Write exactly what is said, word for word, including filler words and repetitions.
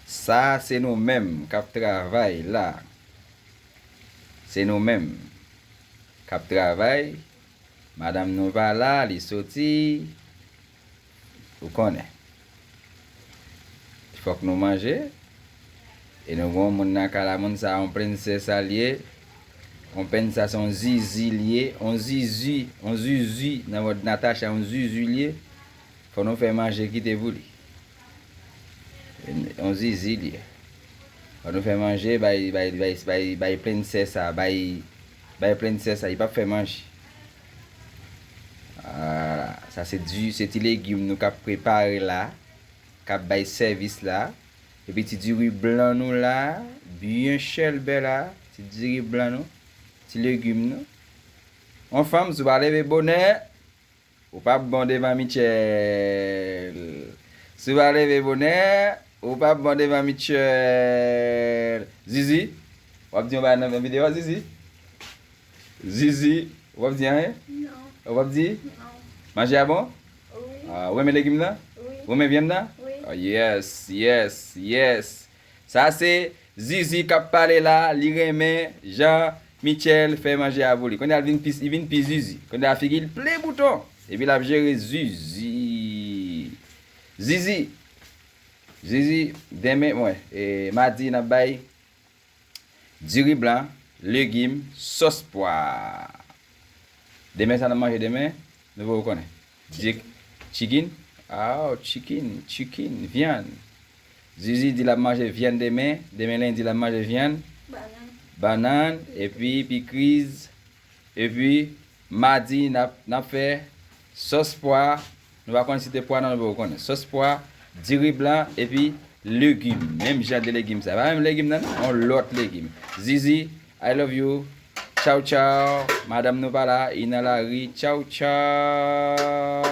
Sa se nou menm k ap travay la. Se nou menm k ap travay. Madanm nou pa la, li soti. Ou konnen. Fòk nou manje. E nou gen yon moun nan kay la, moun sa, yon prensès a l ye. Yon prensès, yon zizi l ye. Yon zizi, yon zizi, nan mòd Natacha, yon zizi l ye. Fò nou fè manje kite pou li. Yon zizi l ye. Fò nou fè manje, bay, bay, bay, bay, bay prensès sa, bay, bay prensès sa, li p ap fè manje. Vwala, sa se di, se ti legim nou k ap prepare la, k ap bay sèvis la. Epi ti diri blan nou la, byen chèlbè la, ti diri blan nou, ti legim nou. Yon fanm, si w pa leve bonè, ou p ap bon devan Mitchell. Si w pa leve bonè, ou p ap bon devan Mitchell. Zizi, w ap di yon bagay nan videyo a, Zizi? Zizi, w ap di anyen? Non. W ap di? Non. Manje a bon? Wi. Ah, ou renmen legim nan? Wi. Ou renmen vyann nan? Wi. Ah, yes, yes, yes. Sa se Zizi k ap pale la, li renmen jan Mitchell fè manje a pou li. Kounye a l vin pi, li vin pi Zizi. Kounye a figi l plen bouton. Epi l ap jere Zizi. Zizi. Zizi, demen, mwen, e, madi, n ap bay diri blan, legim, sòs pwa. Demen, sa n ap manje demen? Nou poko konnen. Chicken. Chicken? Ah, chicken, chicken, vyann. Zizi di l ap manje vyann demen. Demen lendi, l ap manje vyann. Bannann. Bannann, epi pikriz. Epi, madi, n ap, n ap fè sòs pwa. Nou pa konn si te pwa, non, nou poko konnen. Sòs pwa, diri blan, epi legim. Menm jan de legim sa. Pa menm legim nan, non. Yon lòt legim. Zizi, I love you. Tchaw, tchaw. Madanm nou pa la, li nan lari. Tchaw, tchaw.